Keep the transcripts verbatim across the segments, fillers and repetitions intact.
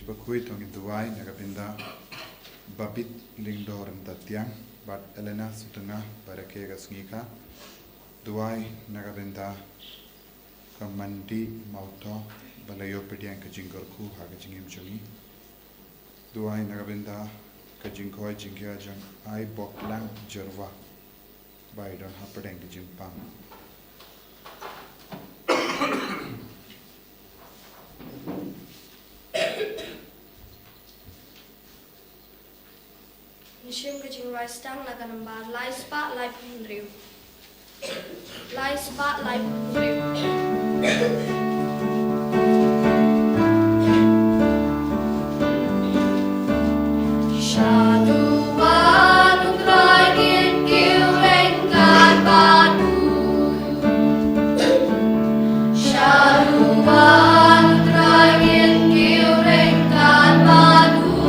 Bakhuid, to ngin duwai na ka bynta Babit Lyngdoh Ryntatiang bad Elena Sutnga ba rakhe ka sngi ka. Duwai na ka bynta ka Mandi Mawthoh ba la ïoh pdiang ka jingkyrkhu ha ka jingim jong ngi. Duwai na ka bynta ka jingkhoi jingkhia jong Aiboklang Jyrwa ba i don hapdeng ka jingpang. Ngi shim ka jingrwai sdang na ka nambar lai spah laiphew hynriew. Lai spah laiphew hynriew. Shaduwan U Trai ngin kiew ryngkat bad u. Shaduwan U Trai ngin kiew ryngkat bad u.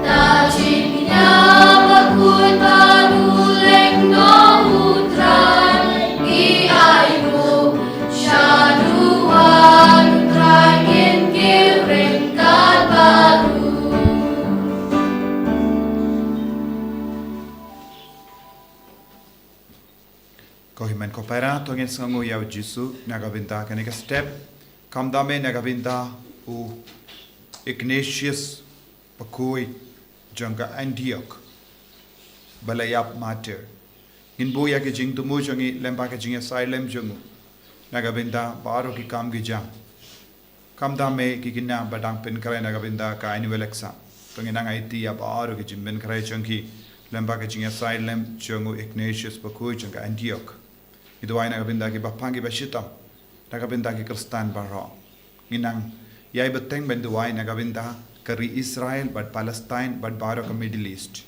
Ta jingïap bakhuid bad u lyngdoh U Trai ngi ai nguh. Shaduwan U Trai ngin kiew ryngkat bad u. Ko hynmen ko para, to ngin sngewnguh ïa u Jisu na ka bynta kane ka step. Khamtam eh na ka bynta u Ignatius bakhuid jong ka Antioch ba la ïap martyr. Ngin buh ïa ki jingthmu jong ngi lyngba ka jingïasai lem jong u na ka bynta baroh ki kam ki jam. Khamtam eh ki khynnah ba dang pynkhreh na ka bynta ka annual exam. To ngin nang aiti ïa baroh ki jingpynkhreh jong ki lyngba ka jingïasai lem jong u Ignatius bakhuid jong ka Antioch. Ngi duwai na ka bynta ki ba pang ki ba shitom, na ka bynta ki Khristan baroh. Ngi nang ïai bteng ban duwai na ka bynta ka ri Israel bad Palestine bad baroh ka Middle East.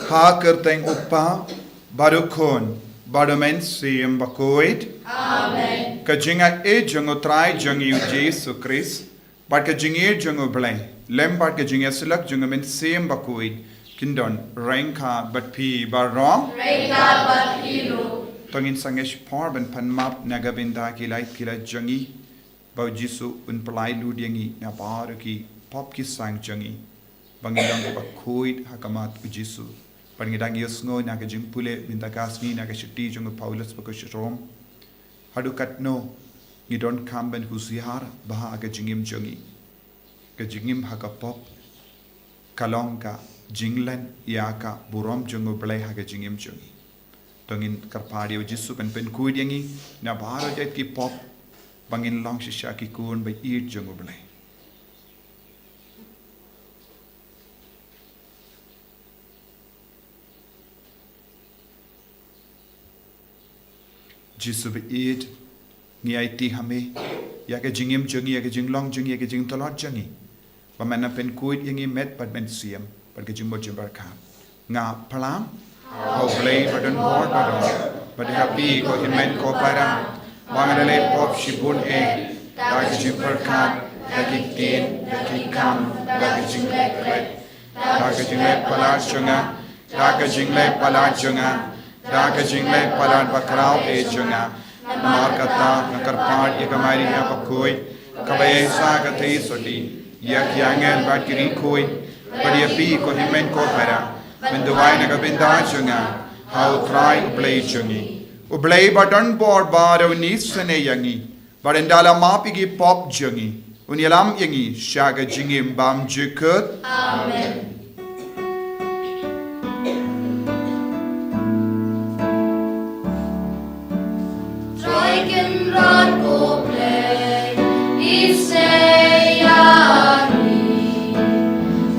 Ha ka kyrteng U Kpa bad U Khun bad U Mynsiem Bakhuid. Amen. Ka jingaiei jong U Trai jong ngi U Jisu Khrist bad ka jingïeit jong U Blei lem bad ka jingïasyllok jong U Mynsiem Bakhuid kin don ryngkat bad phi baroh. Ryngkat bad phi ruh. To ngin sangeh shipor ban pan map na ka bynta ki lait ki lait jong ngi, ba U Jisu un pynlait lut ïa ngi na baroh ki pop ki sang jong ngi, ba ngin long kiba khuid ha khmat U Jisu. Bad ngi dang ïohsngew na ka jingpule mynta ka sngi na ka shithi jong u Paulus bad ki Rom. Haduh katno ngi donkam ban husiar bha ha ka jingim jong ngi? Ka jingim ha ka pop ka long ka jinglen ïa ka burom jong U Blei ha ka jingim jong ngi. To ngin kyrpad ïa U Jisu ban pynkhuid ïa ngi na baroh jait ki pop, ba ngin long shisha ki khun ba ïeit jong U Blei. Jisu ba ïeit, ngi aiti ha me ïa ka jingim jong ngi, ïa ka jinglong jong ngi, ïa ka jingtlot jong ngi. Ba men nang pynkhuid ïa ngi met bad mynsiem bad ka jingmut jingpyrkhat. Nga phlang ha U Blei ba don bor ba don, bad ha phi ko hynmen ko para, ba nga da leh pop shibun eh, da ka jingpyrkhat, da ki ktien, da ki kam, da ka jingleh khlem, da ka jingleh palat jong nga, da ka jingleh palat jong nga, da ka jingleh palat bakhraw eh jong nga. Namar kata nga kyrpad ïa ka Maria bakhuid, kaba ïaishah ka theisotti, ïa ki angel bad ki riewkhuid, bad ïa phi ko hynmen ko para, ban duwai na ka bynta jong nga ha U Trai U Blei jong ngi. U Blei ba don bor ba un isynei ïa ngi, bad un da la map ïa ki pop jong ngi, un ïalam ïa ngi sha ka jingim bymjukut. Amen. Trai Kynrad ko Blei, isynei ïa ngi.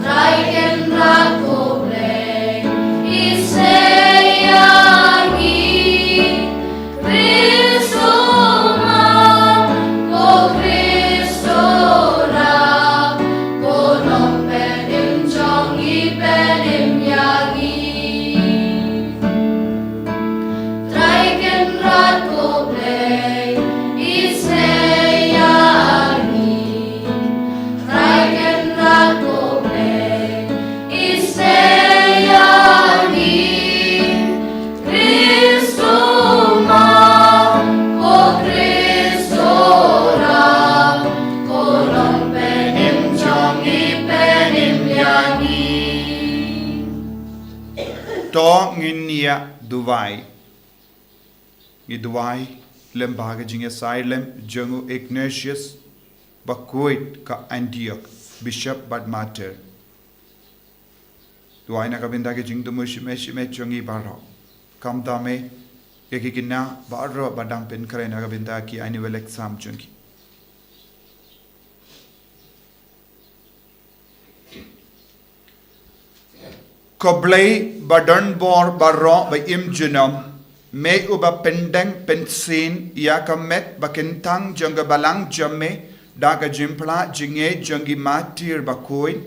Trai Kynrad ko Blei, isynei ïa ngi. Khrist u mat, ko Khrist u rak, ko Nongpynim jong ngi, pynim ïa ngi. Trai Kynrad ko Blei, To ngin ïa duwai. Ngi duwai lem bad ka jingïasaid lem jong u Ignatius Bakhuid ka Antioch, Bishop bad Martyr. Duwai na ka bynta ka jingthmu shimet shimet jong ngi baroh. Khamtam eh ïa ki khynnah baroh ba dang pynkhreh na ka bynta ki annual exam jong ki. Ko Blei ba don bor baroh ba im junom, me uba pyndeng pynsien ïa ka met ba kyntang jong ka balang jong me da ka jingphla jingngeit jong ki martyr bakhuid,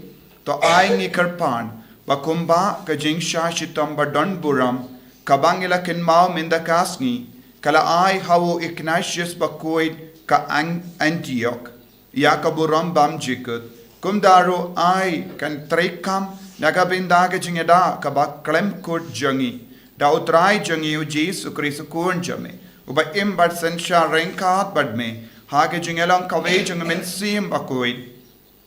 to ai ngi kyrpad ba kumba ka jingshah shitom ba don burom kaba ngi la kynmaw mynta ka sngi ka la ai ha u Ignatius Bakhuid ka An-, Antioch ïa ka burom bymjukut. Kumta ruh ai kan treikam na ka bynta ka jingïada kaba khlem kut jong ngi da U Trai jong ngi U Jisu Khrist U Khun jong me, uba im bad synshar ryngkat bad me ha ka jingïalong kawei jong U Mynsiem Bakhuid,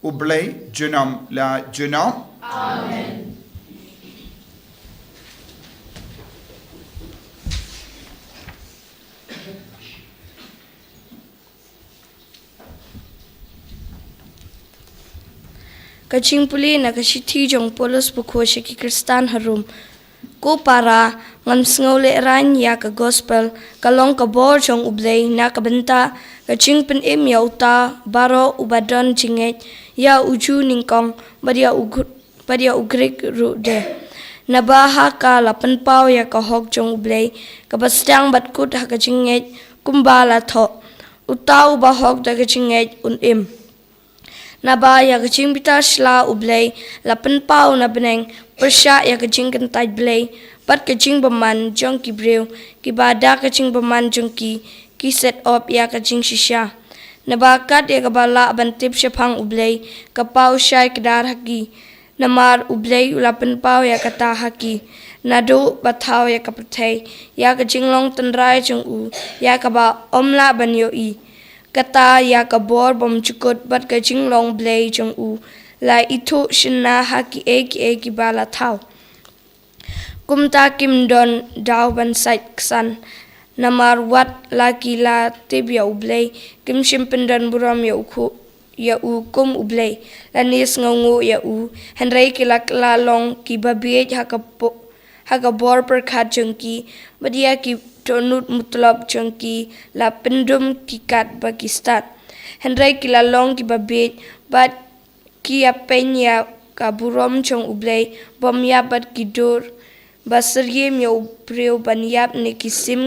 U Blei junom la junom. Amen. Ka jingpule na ka shithi jong u Paulus bakhuid sha ki Khristan ha Rom. Ko para, ngam sngew lehraiñ ïa ka gospel, ka long ka bor jong U Blei na ka bynta ka jingpynim ïa uta baroh uba don jingngeit ïa u Jiw nyngkong bad ïa u Gr-, bad ïa u Grik ruh de. Naba ha ka la pynpaw ïa ka hok jong U Blei kaba sdang bad kut ha ka jingngeit, kumba la thoh: Uta uba hok da ka jingngeit un im. Naba ïa ka jingbitar sla U Blei la pynpaw na bneng pyrshah ïa ka jingkyntait Blei bad ka jingbymman jong ki briew, kiba da ka jingbymman jong ki ki set op ïa ka jingshisha. Naba kat ïa kaba lah ban tip shaphang U Blei ka paw shai kdar ha ki. Namar U Blei u la pynpaw ïa kata ha ki naduh ba thaw ïa ka pyrthei, ïa ka jinglong tynrai jong u, ïa kaba ym lah ban ïohi. Kata ïa ka bor bymjukut bad ka jinglong Blei jong u la ithuh shynna ha kiei kiei kiba la thaw. Kumta kim don daw ban sait ksan, namar wat la ki la tip ïa U Blei, kim shym pyndon burom ïa u khu-, ïa u kum U Blei, lane sngewnguh ïa u, hynrei ki la kylla long kiba bieit ha ka po-, ha ka bor pyrkhat jong ki, bad ïa ki dohnud mutlop jong ki la pyndum ki kat ba ki stad. Hynrei ki la long kiba bieit, bad ki ïapeiñ ïa ka burom jong U Blei bym ïap, bad ki dur ba syriem ïa u briew ban ïap, ne ki sim,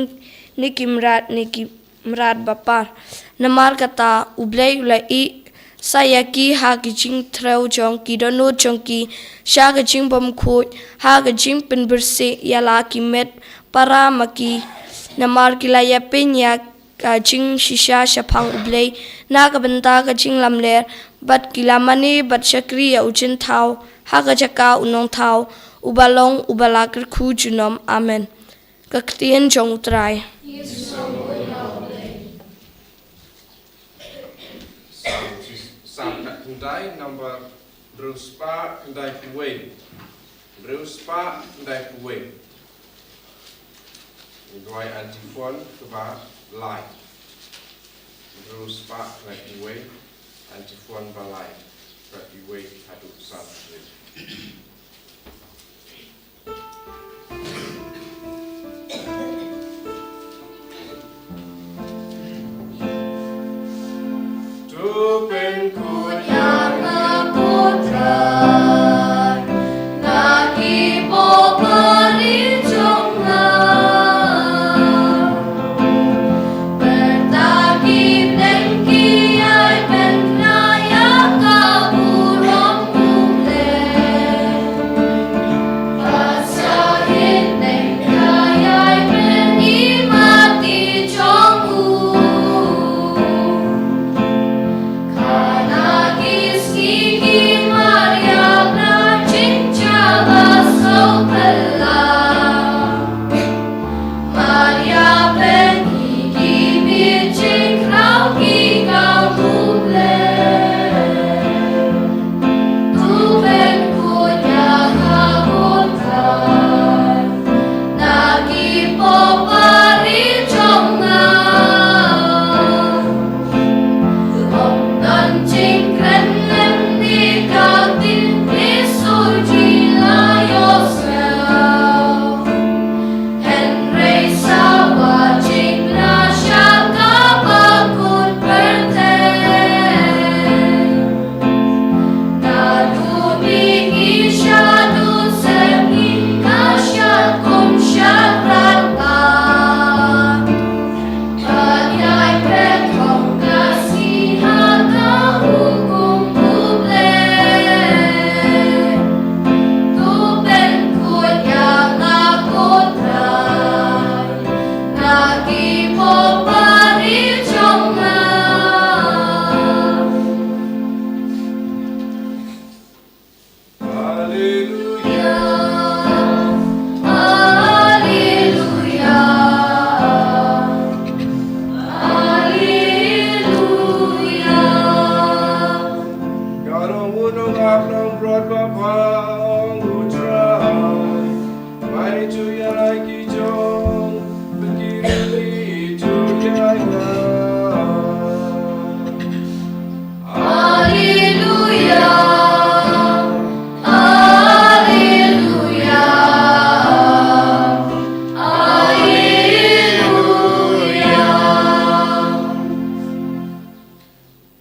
ne ki mrad, ne ki mrad ba par. Namar kata U Blei u la ïeh sa ïa ki ha ki jingtrew jong ki dohnud jong ki, sha ka jingbymkhuid, ha ka jingpynbieit ïa la ki met para ma ki. Namar ki la ïapeiñ ïa ka jingshisha shaphang U Blei na ka bynta ka jinglamler, bad ki la mane bad shakri ïa u Jingthaw ha ka jaka u Nongthaw, uba long uba la kyrkhu junom. Amen. Ka ktien jong U Trai. Psalm, Psalm khyndai, number hynriew spah khyndai phew wei. Hynriew spah khyndai phew wei. Ngi duwai antiphon kaba lai. Hynriew spah khyndai phew wei, antiphon ba lai. Khyndai phew wei haduh san phew wei.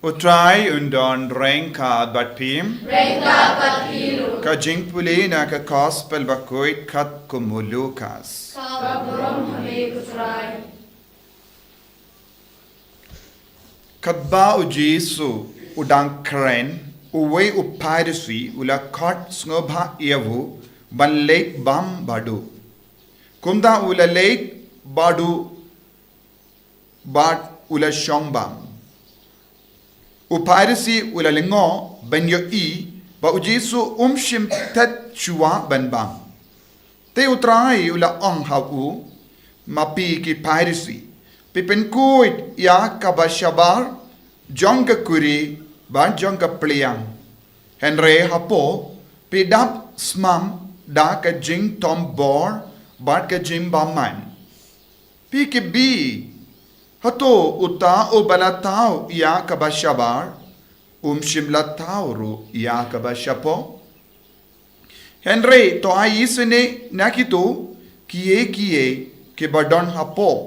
U Trai un don ryngkat bad phi. Ryngkat bad phi ruh. Ka jingpule na ka Gospel bakhuid katkum u Lukas. Ka burom ha me ko Trai. Katba u Jisu u dang kren, uwei u Pharisi u la khot sngewbha ïa u ban leit bam bad u. Kumta u la leit bad u bad u la shong bam. U Pharisi u la lyngngoh ban ïohi ba u Jisu um shym thied shuwa ban bam. Te u Trai u la ong ha u, ma phi ki Pharisi, phi pynkhuid ïa kaba shabar jong ka kurim bad jong ka pliang. Hynrei hapoh phi dap smam da ka jingthombor bad ka jingbymman. Phi ki bih, hato uta uba la thaw ïa kaba shabar um shym la thaw ruh ïa kaba shapoh? Hynrei to ai isynei na kito kiei kiei kiba don hapoh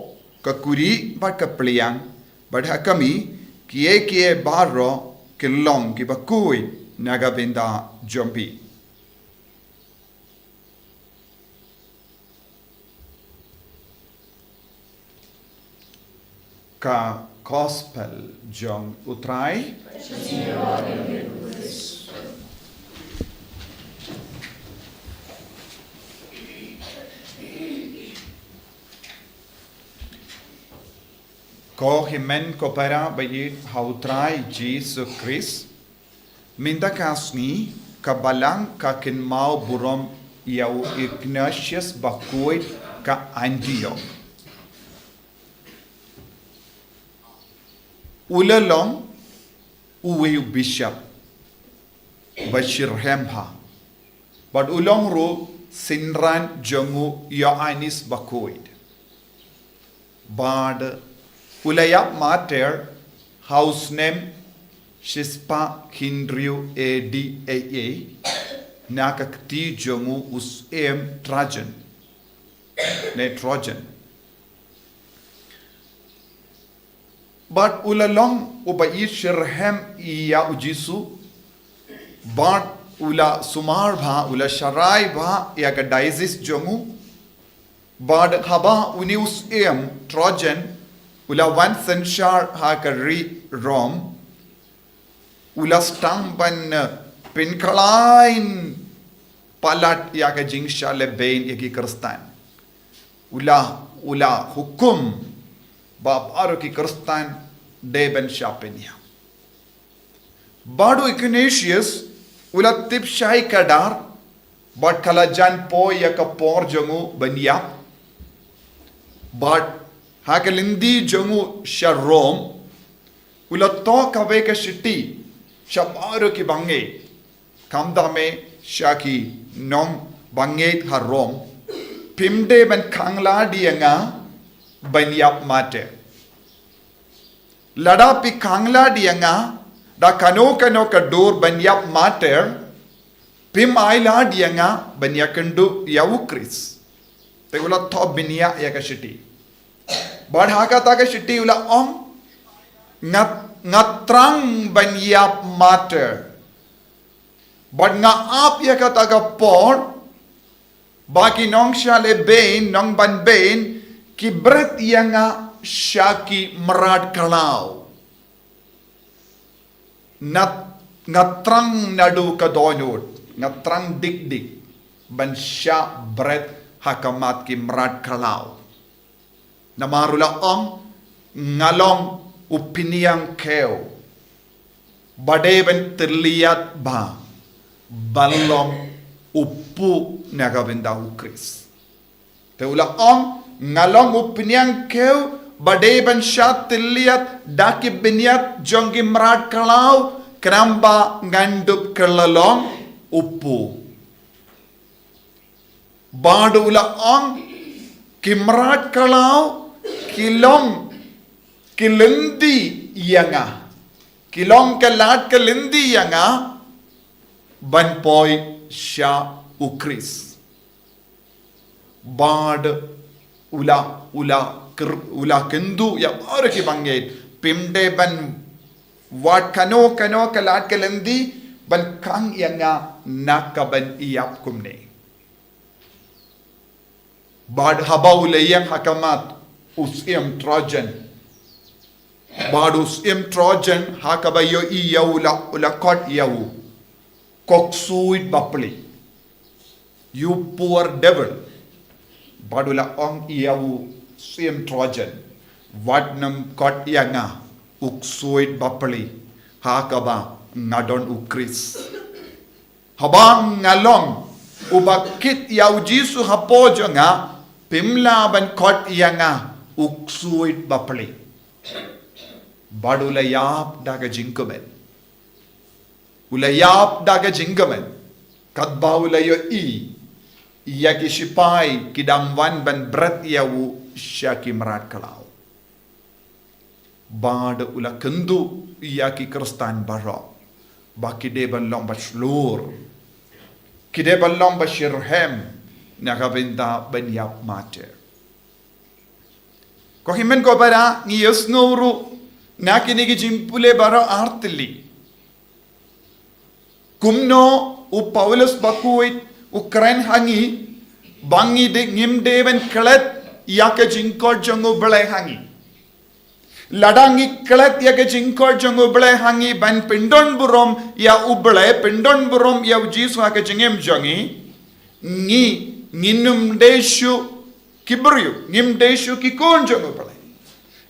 ka kurim bad ka pliang, bad ha ka mih kiei kiei baroh ki long kiba khuid na ka bynta jong phi. Ka Gospel jong u Trai. Ko hynmen ko para ba ïeit ha u Trai Jisu Khrist. Mynta ka sngi ka Balang ka kynmaw burom ïa u Ignatius bakhuid ka Antioch. U la long uwei u bishop ba shitrhem bha. Bad u long ruh synran jong u Ïoannis bakhuid. Bad u la ïap martyr ha u snem shispah hynriew A D A A na ka kti jong u syiem Trajan ne Trojan. Bad u la long uba i shitrhem ïa u Jisu. Bad u la sumar bha, u la sharai bha ïa ka diocese jong u. Bad haba une u syiem Trojan u la wan synshar ha ka ri Rom, u la sdang ban, eh, pynkhlaiñ palat ïa ka jingshah lehbeiñ ïa ki Khristan. U la, u la hukum ba baroh ki Khristan dei ban shah pynïap. Bad u Ignatius u la tip shai kdar, bad ka la jan poi ïa ka por jong u ban ïap. Bad ha ka lynti jong u sha Rom, u la thoh kawei ka shithi sha baroh ki bangeit. Khamtam eh sha ki nongbangeit ha Rom, phim dei ban khanglad ïa nga ban ïap martyr. Lada phi khanglad ïa nga da kano kano ka dur ban ïap martyr, phim ailad ïa nga ban ïakynduh ïa u Khrist. Te u la thoh bniah ïa ka shithi. Bad ha kata ka shithi u la ong, nga, nga thrang ban ïap martyr. Bad nga ap ïa kata ka por ba ki nongshah lehbeiñ, nongbanbeiñ ki bret ïa nga sha ki mrad khlaw. Nga, nga thrang naduh ka dohnud, nga thrang dik dik ban shah bret ha khmat ki mrad khlaw. Namar u la ong, nga long u pynïang kiew ba dei ban tylliat bha ban long u puh na ka bynta u Khrist. Te u la ong, nga long u pynïang kiew ba dei ban shah tylliat da ki bniat jong ki mrad khlaw, khnang ba ngan dup kylla long u puh. Bad u la ong, ki mrad khlaw ki long ki lynti ïa nga. Ki long ka lad ka lynti ïa nga ban poi sha u Khrist. Bad u la, u la kyr-, u la kynduh ïa baroh ki bangeit, phim dei ban wad kano kano ka lad ka lynti ban khang ïa nga na ka ban ïap kumne. Bad haba u la ïeng ha khmat u syiem Trojan. Bad u syiem Trojan ha kaba ïohi ïa u la, u la khot ïa u, ko ksuid bapli. You poor devil. Bad u la ong ïa u syiem Trojan, wat nym khot ïa nga u ksuid bapli, ha kaba nga don u Khrist. Haba nga long uba kit ïa u Jisu hapoh jong nga, phim lah ban khot ïa nga u ksuid bapli. Bad u la ïap da ka jingkmen. U la ïap da ka jingkmen. Katba u la ïohi ïa ki shipai ki dang wan ban bret ïa u sha ki mrad khlaw. Bad u la kynduh ïa ki Khristan baroh ba ki dei ban long ba shlur, ki dei ban long ba shitrhem na ka bynta ban ïap martyr. Ko hynmen ko para, ngi ïohsngew ruh na kine ki jingpule baroh artylli kumno u Paulus bakhuid u kren ha ngi ba ngi dei, ngim dei ban klet ïa ka jingkhot jong u Blei ha ngi. Lada ngi klet ïa ka jingkhot jong u Blei ha ngi ban pyndonburom ïa u Blei, pyndonburom ïa u Jisu ha ka jingim jong ngi, ngi, ngin ym dei shuh ki briew, ngim dei shuh ki khun jong u Blei.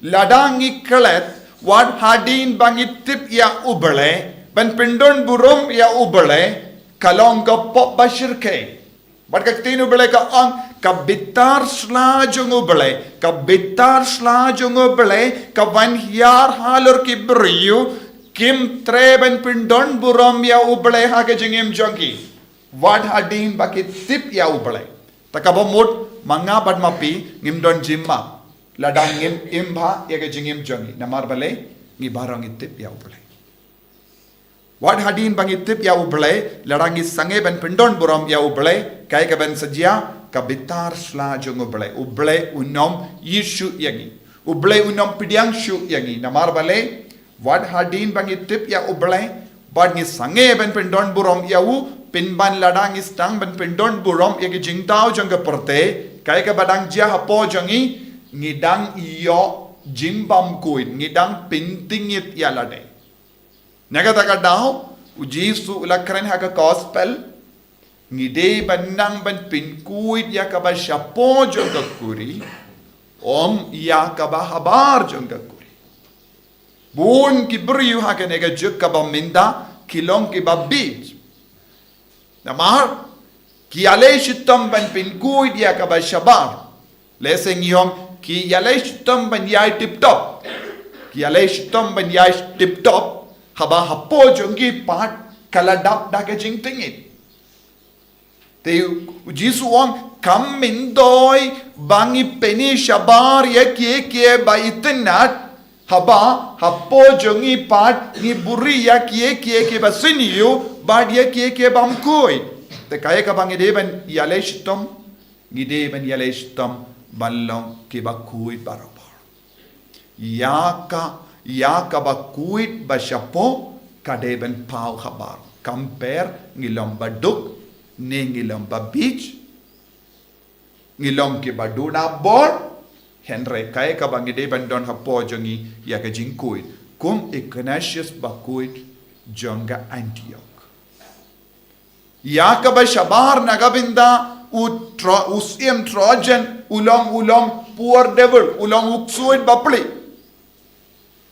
Lada ngi klet, wat hadien ba ngi tip ïa u Blei, ban pyndonburom ïa u Blei, ka long ka pop ba shyrkhei. Bad ka ktien u Blei ka ong, ka bitar sla jong u Blei, ka bitar sla jong u Blei ka wan hiar halor ki briew kim treh ban pyndonburom ïa u Blei ha ka jingim jong ki. Wat hadien ba ki tip ïa u Blei. Te kaba mut ma nga bad ma phi ngim don jingma lada ngim im bha ïa ka jingim jong ngi. Namar balei? Ngi baroh ngi tip ïa u Blei. Wat hadien ba ngi tip ïa u Blei, lada ngi sangeh ban pyndonburom ïa u Blei, kaei kaban sa jia? Ka bitar sla jong u Blei. U Blei un ym ïeit shuh ïa ngi. U Blei un ym pdiang shuh ïa ngi. Namar balei? Wat hadien ba ngi tip ïa u Blei bad ngi sangeh ban pyndonburom ïa u, pynban lada ngi sdang ban pyndonburom ïa ki jingthaw jong ka pyrthei, kaei kaba dang jia hapoh jong ngi, ngi dang ïoh jingbymkhuid, ngi dang pynthikna ïa lade. Na kata ka daw, u Jisu u la kren ha ka gospel, ngi dei ban nang ban pynkhuid ïa kaba shapoh jong ka khuri, ym ïa kaba habar jong ka khuri. Bun ki briew ha kane ka juk kaba mynta ki long kiba bieit. Namar ki ïaleh shitom ban pynkhuid ïa kaba shabar. Lehse ngi ong ki ïaleh shitom ban ïai tip top. Ki ïaleh shitom ban ïai tip top. Haba hapoh jong ki pat ka la dap da ka jingthikna. Te u Jisu u ong, kam myntoi ba ngi pyni shabar ïa kiei kiei ba itynnad, haba hapoh jong ngi pat ngi buhrieh ïa kiei kiei kiba synñiew bad ïa kiei kiei bymkhuid. Te kaei kaba ngi dei ban ïaleh shitom? Ngi dei ban ïaleh shitom ban long kiba khuid barabor. Ïa ka, ïa kaba khuid ba shapoh ka dei ban paw habar. Kam pher ngi long ba duk ne ngi long ba bieit, ngi long kiba duna bor, hynrei kaei kaba ngi dei ban don hapoh jong ngi ïa ka jingkhuid kum Ignatius bakhuid jong ka Antioch. Ïa kaba shabar na ka bynta u Tro-, u syiem Trojan, u long, u long poor devil, u long u ksuid bapli.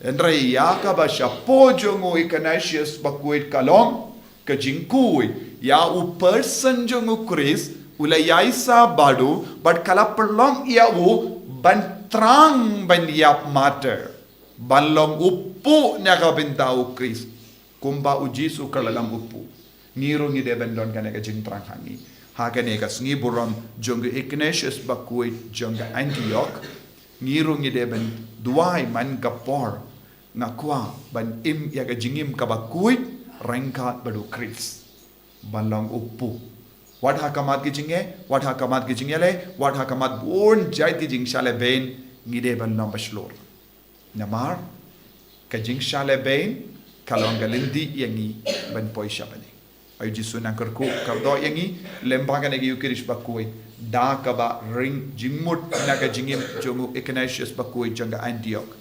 Hynrei ïa kaba shapoh jong u Ignatius bakhuid ka long ka jingkhuid ïa u person jong u Khrist, u la ïaisah bad u bad ka la pynlong ïa u ban thrang ban ïap martyr, ban long u kpuh na ka bynta u Khrist. Kumba u Jisu ka la long u kpuh. Ngi ruh ngi dei ban don kane ka jingthrang ha ngi. Ha kane ka sngi burom jong u Ignatius bakhuid jong ka Antioch. Ngi ruh ngi dei ban duwai man ka por, nga kwah ban im ïa ka jingim kaba khuid ryngkat bad u Khrist. Ban long u pu. Wat ha khmat ki jingeh, wat ha khmat ki jingïaleh, wat ha khmat bun jait ki jingshah lehbeiñ, ngi dei ban long bashlur. Namar ka jingshah lehbeiñ ka long ka lynti ïa ngi ban poi sha bneng. Ai u Jisu u nang kyrkhu kyrdoh ïa ngi lyngba kane ka Eukharist bakhuid, da kaba ring jingmut na ka jingim jong u Ignatius bakhuid jong ka Antioch,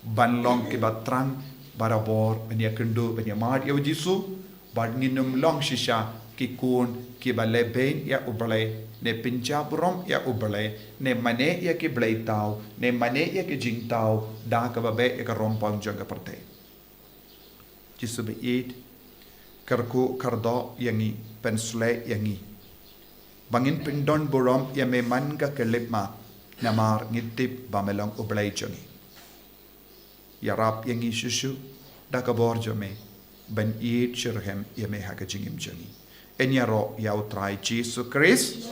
ban long kiba thrang barabor, ban ïakynduh, ban ïamart ïa u Jisu, bad ngin ym long shisha ki khun kiba lehbeiñ ïa u Blei, ne pynjah burom ïa u Blei, ne mane ïa ki blei thaw, ne mane ïa ki jingthaw, da kaba beh ïa ka rympang jong ka pyrthei. Jisu ba ïeit, kyrkhu kyrdoh ïa ngi, pynshlei ïa ngi, ba ngin pyndon burom ïa me man ka khyllipmat, namar ngi tip ba me long u Blei jong ngi. Ïarap ïa ngi shuh shuh da ka bor jong me, ban ïeit shitrhem ïa me ha ka jingim jong ngi. Yn ïaroh ïa u Trai Jisu Khrist.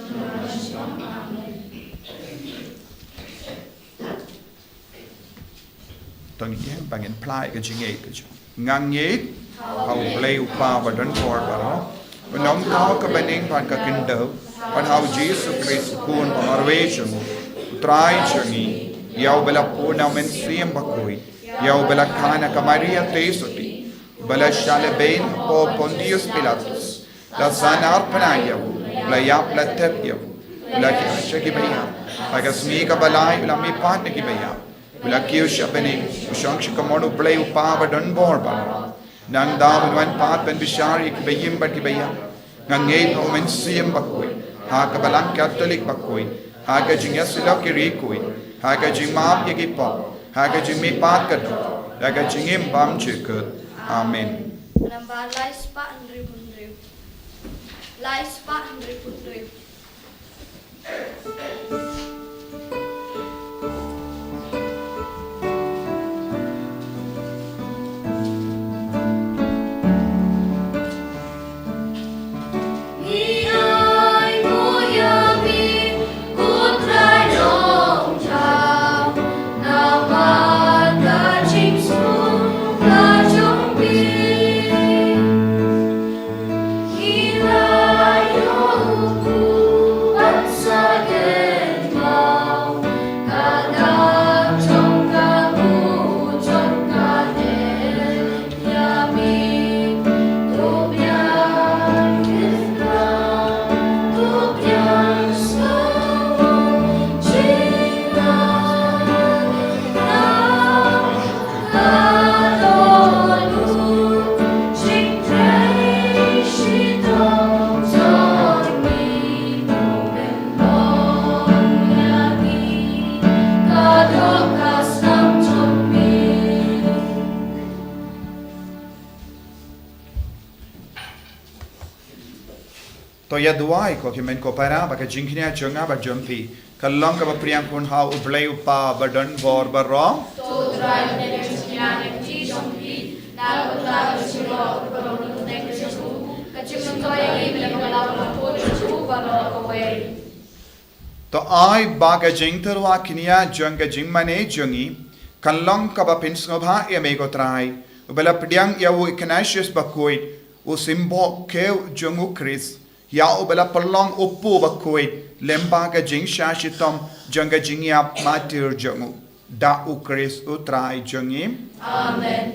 To ngin ïeng ba ngin phla ïa ka jingngeit ka jong ngi. Nga ngeit ha u Blei u Kpa ba don bor baroh, u nongthaw ka bneng bad ka khyndew, bad ha u Jisu Khrist u Khun ba marwei jong u, u Trai jong ngi, ïa uba la pun na u Mynsiem Bakhuid, ïa uba la kha na ka Maria Theisotti, uba la shah lehbeiñ hapoh Pontius Pilatus, la sahnarphna ïa u, la ïap, la thep ïa u, la khiah sha ki baïap, ha ka sngi kaba lai u la mihpat na ki baïap, u la kiew sha bneng, u shong sha kamon u Blei u Kpa ba don bor baroh. Nangta un wan pat ban bishar ïa kiba im bad kiba ïap. Nga ngeit ha u Mynsiem Bakhuid, ha ka Balang Katholik bakhuid, ha ka jingïasyllok ïa ki riewkhuid, ha ka jingmap ïa ki pop, ha ka jingmihpat ka doh, ha ka jingim bymjukut. Amen. Nambar lai spah hynriewphew hynriew. Lai spah hynriewphew hynriew. To ïa duwai ko ki hynmen ko para, ba ka jingkñia jong nga bad jong phi kan long kaba pdiang khun ha u Blei u Kpa ba don bor baroh. To u Trai un ïa jingkñia na ka kti jong phi, na ka bynta ka jingïaroh kaba kordor ka jong u, ka jingmyntoi ïa ngi na ka bynta ka jong u baroh kawei. To ai ba ka jingtyrwa kñia jong ka jingmane jong ngi kan long kaba pynsngewbha ïa me ko Trai, uba la pdiang ïa u Ignatius bakhuid, u symbol kiew jong u Khrist, ïa uba la pynlong u pu bakhuid lyngba ka jingshah shitom jong ka jingïap martir jong u. Da u Khrist u Trai jong ngi. Amen.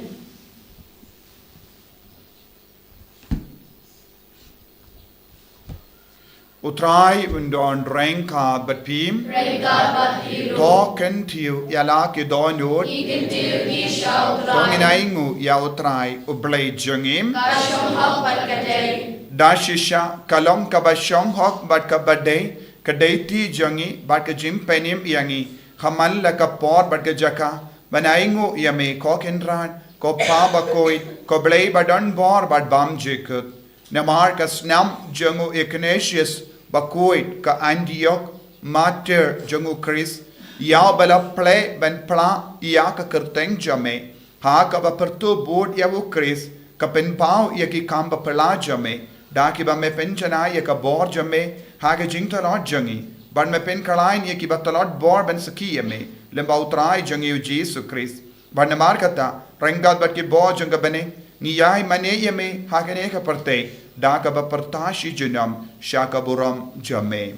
U Trai un don ryngkat bad phi. Ryngkat bad phi ruh. To kyntiew ïa la ki dohnud. Ngi kyntiew ïa ki sha u Trai. To ngin ainguh ïa u Trai u Blei jong ngi. Ka shong hok bad ka dei. Da shisha ka long kaba shong hok bad kaba dei, ka dei ti jong ngi bad ka jingpynim ïa ngi, ha man la ka por bad ka jaka, ban ainguh ïa me ko Kynrad, ko Kpa bakhuid, ko Blei ba don bor bad bymjukut. Namar ka snam jong u Ignatius bakhuid ka Antioch, martir jong u Khrist, ïa uba la plie ban phla ïa ka kyrteng jong me, ha kaba pyrtuh bud ïa u Khrist, ka pynpaw ïa ki kam baphylla jong me, Da kiba me pynjanai ïa ka bor jong me ha ka jingtlot jong ngi, bad me pynkhlaiñ ïa kiba tlot bor ban sakhi ïa me lyngba U Trai jong ngi U Jisu Khrist. Bad namar kata, ryngkat bad ki bor jong ka bneng, ngi ïai mane ïa me ha kane ka pyrthei da kaba pyrta shi junom sha ka burom jong me.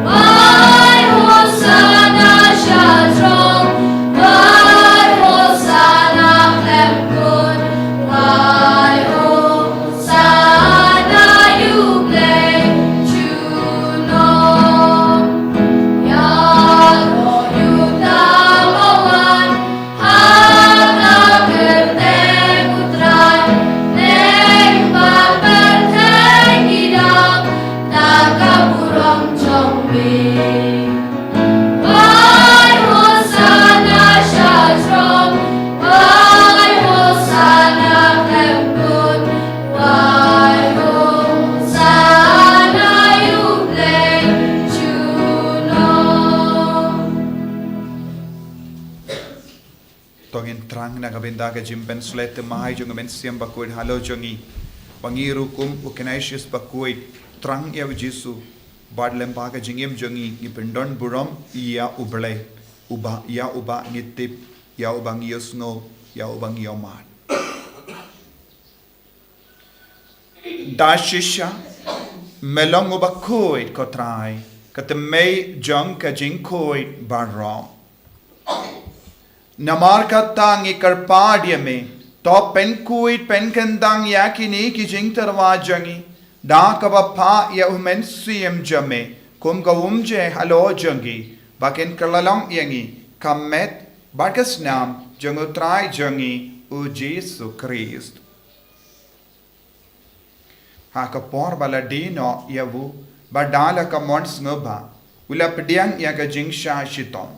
Wai Hosanna sha jrong, wai Hosanna khlem kut, wai Hosanna ïa U Blei junom. Ïaroh ïa uta uba wan ha ka kyrteng U Trai, neng ba pyrthei ki dap da ka burom jong me. Wai Hosanna sha jrong, wai Hosanna khlem kut, wai Hosanna ïa U Blei junom. To ngin thrang na ka bynta ka jingpynshlei thymmai jong ka mynsiem bakhuid halor jong ngi, ba ngi ruh kum u Ignatius bakhuid, thrang ïa U Jisu, bad lyngba ka jingim jong ngi ngi pyndon burom ïa U Blei, uba, ïa uba ngi tip, ïa uba ngi ïohsngew, ïa uba ngi ïohmad. Da shisha me long uba khuid, ko Trai, ka thymmei jong ka jingkhuid baroh. Namar kata ngi kyrpad ïa me, to pynkhuid pynkyndang ïa kine ki jingtyrwa jong ngi da kaba phah ïa U Mynsiem jong me kum ka umje halor jong ngi, ba kin kylla long ïa ngi ka met bad ka snam jong U Trai jong ngi U Jisu Khrist. Ha ka por ba la die noh ïa u, bad da la ka mon sngewbha, u la pdiang ïa ka jingshah shitom,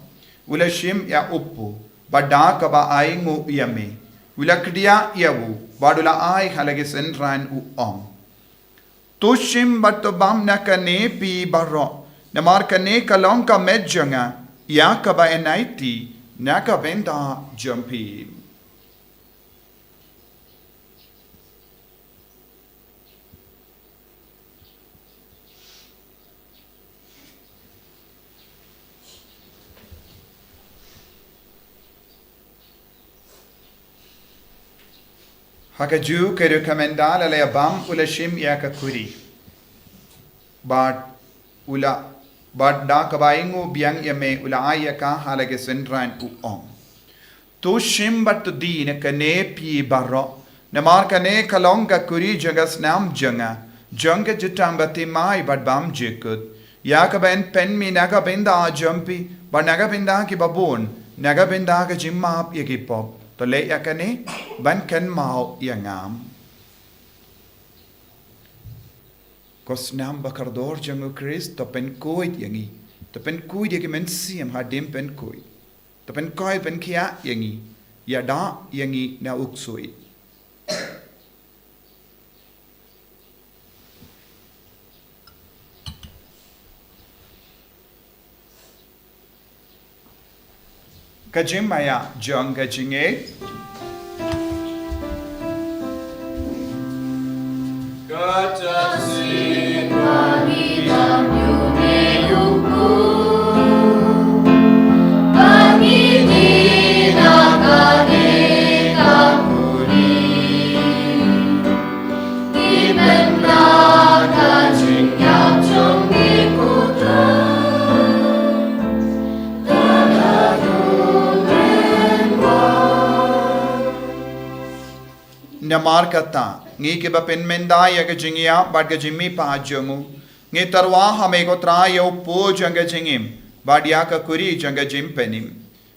u la shim ïa u pud, bad da kaba ainguh ïa me, u la kdiah ïa u, bad u la ai ha la ki synran, u ong: To shim bad to bam na kane phi baroh, namar kane ka long ka met jong nga, ïa kaba yn aiti na ka bynta jong phi. Ha kajuh ka rukom, ynda la ïa bam, u la shim ïa ka khuri, bad u la, bad da kaba ainguh biang ïa me, u la ai ïa ka ha la ki synran, u ong: To shim bad to die na kane phi baroh, namar kane ka long ka khuri jong ka snam jong nga, jong ka jutang bathymmai bad bymjukut, ïa kaba yn pynmih na ka bynta jong phi bad na ka bynta ki babun, na ka bynta ka jingmap ïa ki pop. To leh ïa kane ban kynmaw ïa nga. Ko snam bakordor jong U Khrist, to pynkhuid ïa ngi, to pynkhuid ïa ki mynsiem hadien pynkhuid. To pynkhuid pynkhiah ïa ngi, ïada ïa ngi na u ksuid. Ka jingmaïa jong ka jingngeit. Ka jingngeit. Namar kata, ngi kiba pynmynda ïa ka jingïap bad ka jingmihpat jong u, ngi tyrwa ha me ko Trai ïa u pud jong ka jingim, bad ïa ka khuri jong ka jingpynim.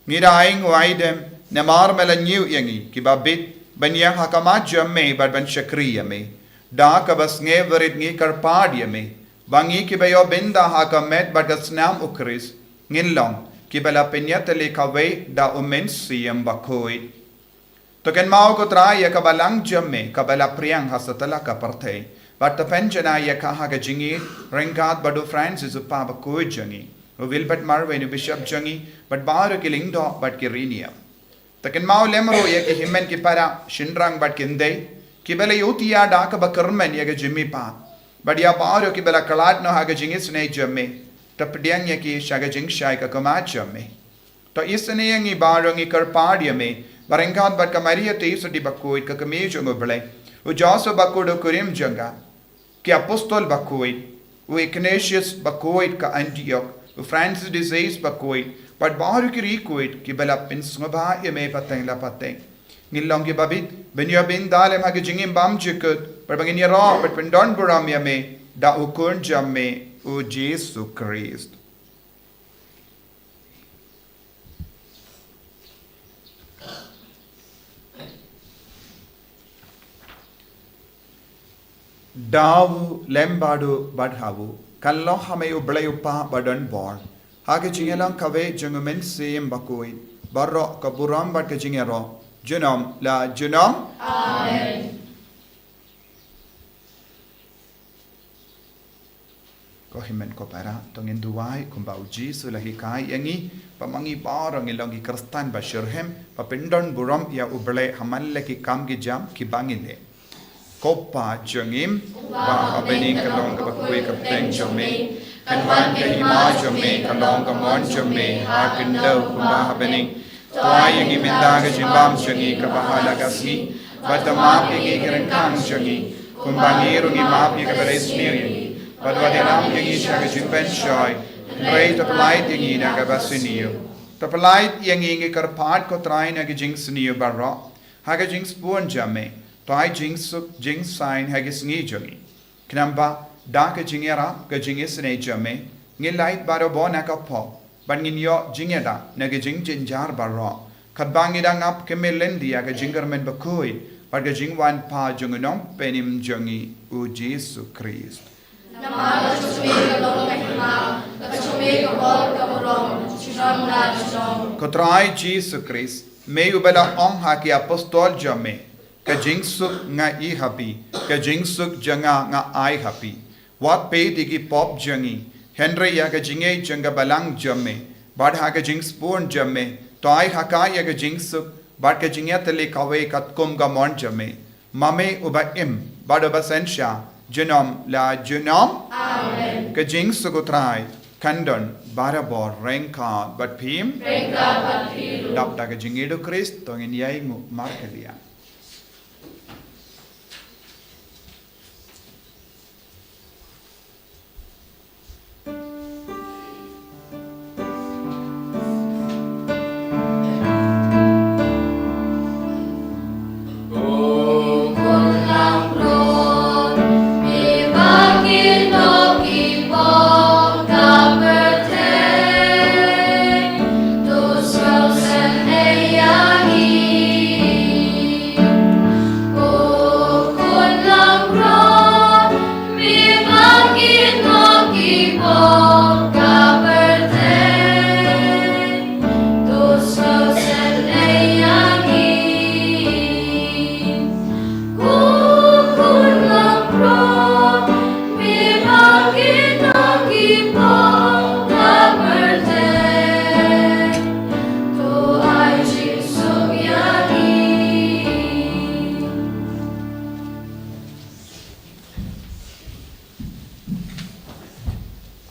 Ngi da ainguh aidem, namar me la ñiew ïa ngi kiba bit ban ïeng ha khmat jong me bad ban shakri ïa me. Da kaba sngewrit ngi kyrpad ïa me, ba ngi kiba ïoh bynta ha ka met bad ka snam U Khrist, ngin long kiba la pynïatylli kawei da u Mynsiem Bakhuid. To kynmaw ko Trai ïa ka balang jong me kaba la phriang ha satlak ka pyrthei, bad to pynjanai ïa ka ha ka jingïeit ryngkat bad u Francis u Pa bakhuid jong ngi, u Wilbert Marwein u Bishop jong ngi, bad baroh ki lyngdoh bad ki riewniam. To kynmaw lem ruh ïa ki hynmen ki para, shynrang bad ki khyndai, kiba la ïohi ïa da kaba kyrmen ïa ka jingmihpat, bad ïa baroh kiba la khlad noh ha ka jingisynei jong me, to pdiang ïa ki sha ka jingshai ka khmat jong me. To isynei ïa ngi baroh ngi kyrpad ïa me, ba ryngkat bad ka Maria Theisotti bakhuid ka kmie jong u Blei, u Joseph bakhuid u kurim jong ka, ki apostol bakhuid, u Ignatius bakhuid ka Antioch, u Francis de Sales bakhuid, bad baroh ki riewkhuid kiba la pynsngewbha ïa me pateng la pateng. Ngin long kiba bit, ban ïoh ban da lem ha ka jingim bymjukut, bad ba ngin ïaroh bad pyndonburom ïa me da u Khun jong me, u Jisu Khrist. Da u lem bad u bad ha u, kan long ha me u Blei u Kpa badonbor, ha ka jingïalang kawei jong u Mynsiem Bakhuid, baroh ka burom bad ka jingïaroh, junom la junom. Amen. Ko hynmen ko para, to ngin duwai kumba u Jisu u la hikai ïa ngi, ba ma ngi baroh ngin long ki Khristan ba shitrhem, ba pyndonburom ïa u Blei ha man la ki kam ki jam kiba ngi leh. Ko Kpa jong ngi, uba ha bneng, ka long kaba khuid ka kyrteng jong me, kan wan ka hima jong me, ka long ka mon jong me ha khyndew kumba ha bneng. To ai ïa ngi mynta ka jingbam jong ngi kaba ha la ka sngi, bad to map ïa ngi ki ryngkang jong ngi, kumba ngi ruh ngi map ïa kiba ri sniew ïa ngi, bad wat ïalam ïa ngi sha ka jingpynshoi, hynrei to pyllait ïa ngi na kaba sniew. To pyllait ïa ngi, ngi kyrpad ko Trai, na ka jingsniew baroh, ha ka jingsbun jong me, to ai jingsuk jingsaiñ ha ka sngi jong ngi. Khnang ba da ka jingïarap ka jingisynei jong me, ngin lait barabor na ka pop, bad ngin ïoh jingïada na ka jingjynjar baroh, katba ngi dang ap khmih lynti ïa ka jingkyrmen bakhuid bad ka jingwan pat jong u Nongpynim jong ngi, u Jisu Khrist. Namar ka jong me ka long ka hima, ka jong me ka bor ka burom, junom la junom. Ko Trai Jisu Khrist, me uba la ong ha ki apostol jong me, ka jingsuk nga ai ha phi, ka jingsuk jong nga nga ai ha phi. Wat peit ïa ki pop jong ngi, hynrei ïa ka jingïeit jong ka balang jong me, bad ha ka jingsbun jong me, to ai ha ka ïa ka jingsuk, bad ka jingïatylli kawei katkum ka mon jong me. Ma me uba im, bad uba synshar, junom la junom. Amen. Ka jingsuk u Trai, kan don, barabor, ryngkat bad phi. Ryngkat bad phi ruh. Dap da ka jingïeit u Khrist, to ngin ïai nguh markylliang.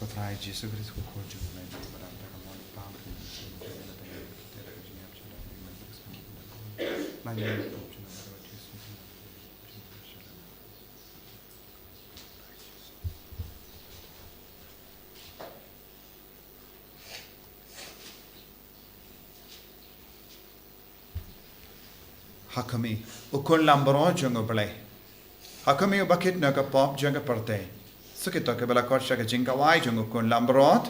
Ko Trai Jisu Khrist, ko Khun jong u Blei, ba dap da ka mon u Kpa, Ha khmih, u Khun langbrot jong u Blei. Ha khmih uba kit na ka pop jong ka pyrthei. Sa kito kiba la khot sha ka jingkhawai jong u Khun langbrot.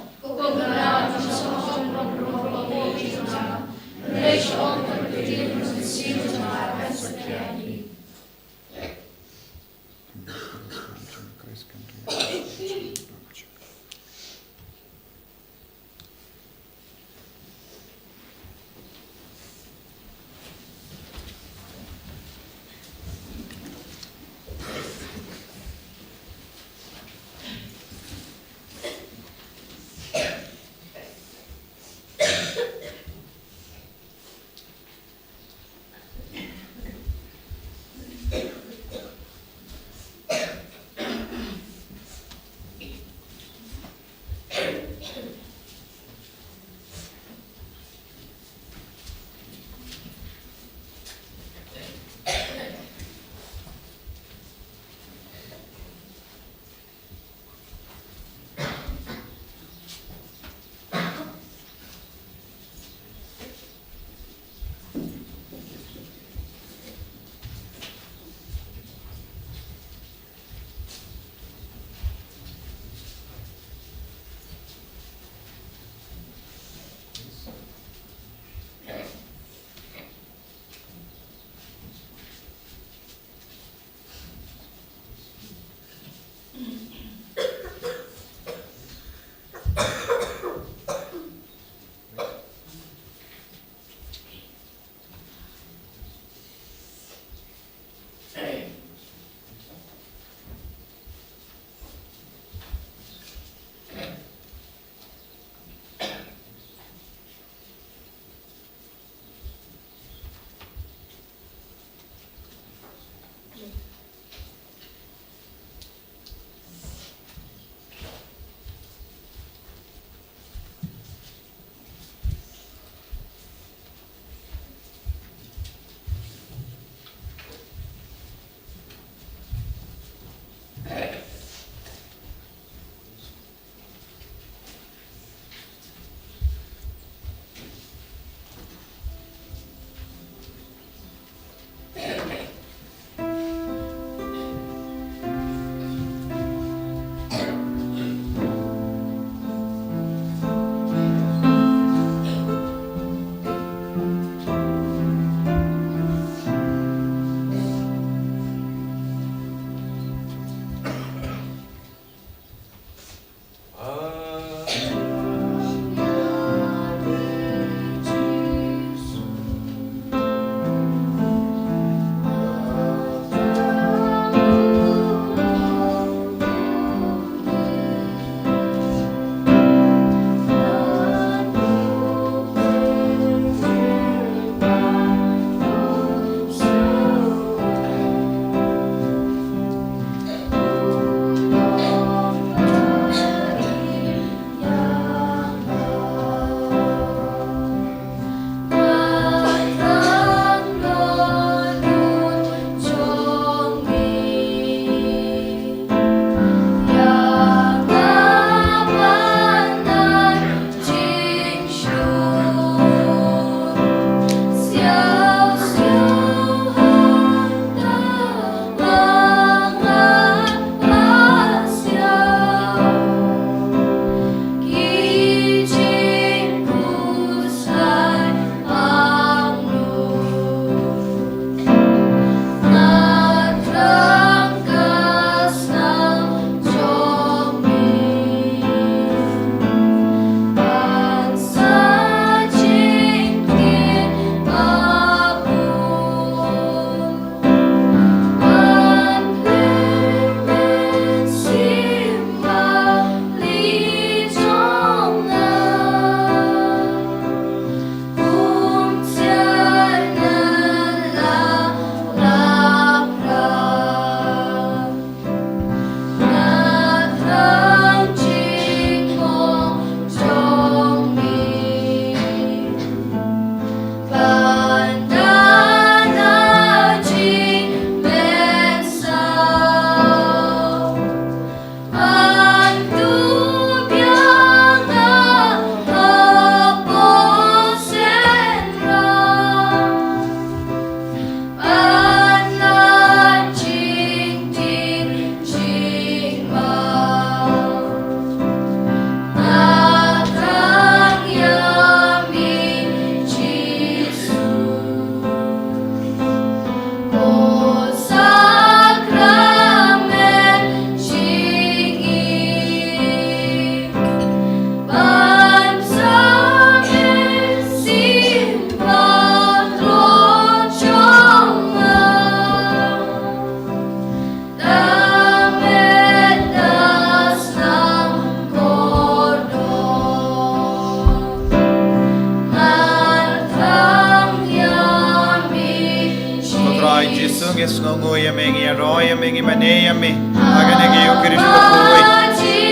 Jisu, ngi sngewnguh ïa me, ngi ïaroh ïa me, ngi mane ïa me ha kane ka ïing bakhuid.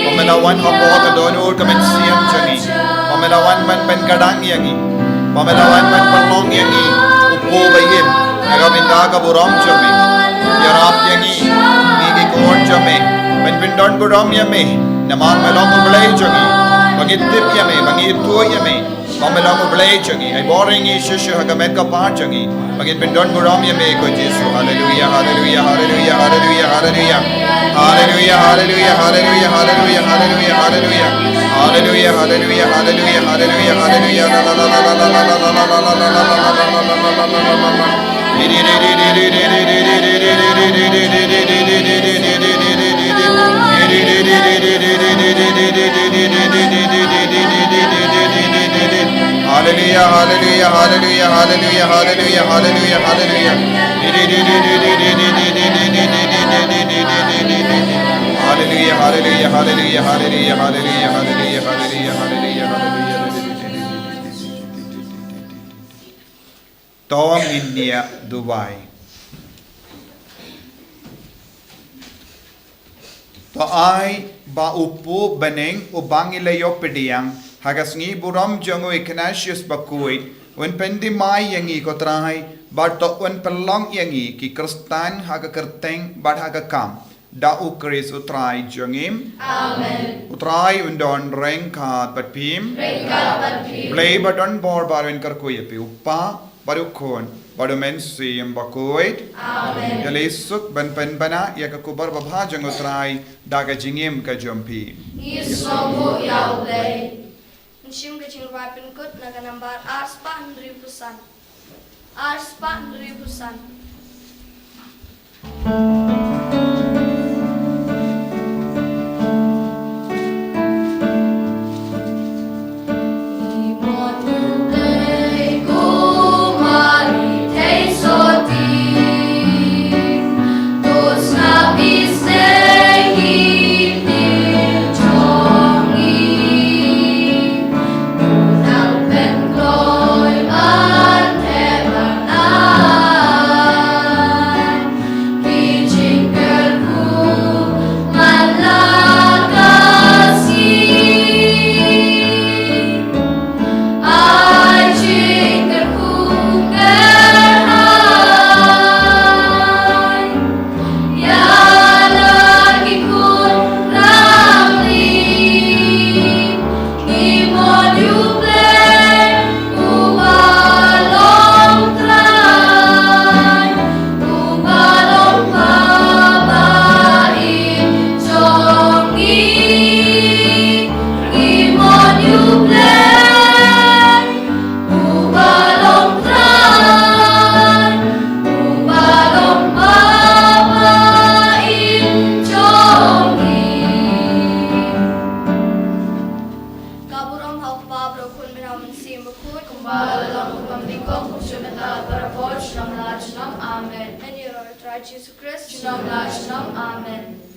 Ba me la wan hapoh ka dohnud ka mynsiem jong ngi. Ba me la wan ban pynkadang ïa ngi. Ba me la wan ban pynlong ïa ngi u pop ba im ha ka bynta ka burom jong me. Ïarap ïa ngi, ngi ki khun jong me, ban pyndon burom ïa me. Namar me long U Blei jong ngi. Ba ngi tip ïa me, ba ngi ithuh ïa me. Ba me long U Blei jong ngi, ai bor ïa ngi shisha ha ka met ka phad jong ngi. Ba ngin pyndon burom ïa me ko Jisu. Haleluia, haleluia, haleluia, haleluia, haleluia. Haleluia, haleluia, haleluia, haleluia, haleluia, haleluia. Haleluia, haleluia, haleluia, haleluia, haleluia. La, la, la, la, la. Haleluia, haleluia, haleluia, haleluia, haleluia, haleluia, haleluia. Haleluia, haleluia, haleluia, haleluia, haleluia, haleluia, haleluia, haleluia, haleluia. To ngin ïa duwai. To ai ba u pop bneng uba ngi la ïoh pdiang ha ka sngi burom jong u Ignatius Bakhuid un pyndem ïa ngi ko Trai, bad to un pynlong ïa ngi ki khristan ha ka kyrteng bad ha ka kam. Da U Khrist U Trai jong ngi. Amen. U Trai un don ryngkat bad phi. Ryngkat bad phi. Blei ba don bor ba un kyrkhu ïa phi, u Kpa, bad u Khun, bad u Mynsiem Bakhuid. Amen. Ïaleh suk ban pynbna ïa ka khubor babha jong U Trai da ka jingim ka jong phi. Ngi sngewnguh ïa U Blei. Ngi shim ka jingrwai pynkut na ka nambar ar spah hynriewphew san. Ar spah hynriewphew san. Ka burom ha u Kpa, bad ha u Khun, bad ha u Mynsiem Bakhuid. Kumba la long, kumba ngin ong, kumjuh mynta, bad barabor, junom la junom. Amen. Yn ïaroh ïa u Trai Jisu Khrist. Junom la junom. Amen.